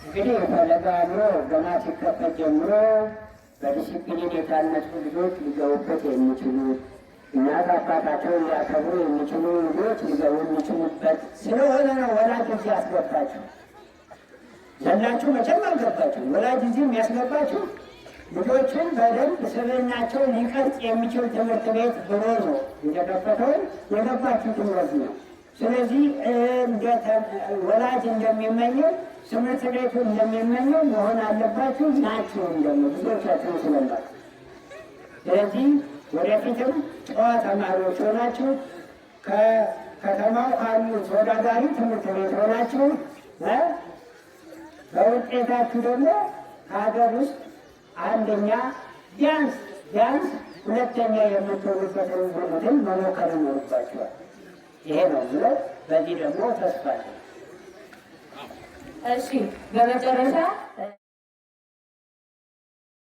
እንግዲህ ፈለገ አእምሮ ገና ሲከፈት ጀምሮ በዲሲፕሊን የታነጹ ልጆች ሊገቡበት የሚችሉ፣ እናት አባታቸውን ሊያከብሩ የሚችሉ ልጆች ሊገቡ የሚችሉበት ስለሆነ ነው ወላጅ እዚህ ያስገባችሁ። ዘላችሁ መቼም አልገባችሁ። ወላጅ እዚህ የሚያስገባችሁ ልጆችን በደንብ ስብዕናቸው ሊቀርጽ የሚችል ትምህርት ቤት ብሎ ነው የተከፈተውን፣ የገባችሁትም ለዚህ ነው። ስለዚህ ወላጅ እንደሚመኘው፣ ትምህርት ቤቱ እንደሚመኘው መሆን አለባችሁ። ናችሁም ደግሞ ብዙዎቻችሁ ስለላችሁ። ስለዚህ ወደፊትም ጨዋ ተማሪዎች ሆናችሁ፣ ከከተማው ካሉ ተወዳዳሪ ትምህርት ቤት ሆናችሁ፣ በውጤታችሁ ደግሞ ከሀገር ውስጥ አንደኛ፣ ቢያንስ ቢያንስ ሁለተኛ የምትሆኑበትን እንትን መሞከር ይኖርባችኋል። ይሄ ነው ብለው በዚህ ደግሞ ተስፋ አለ። እሺ፣ በመጨረሻ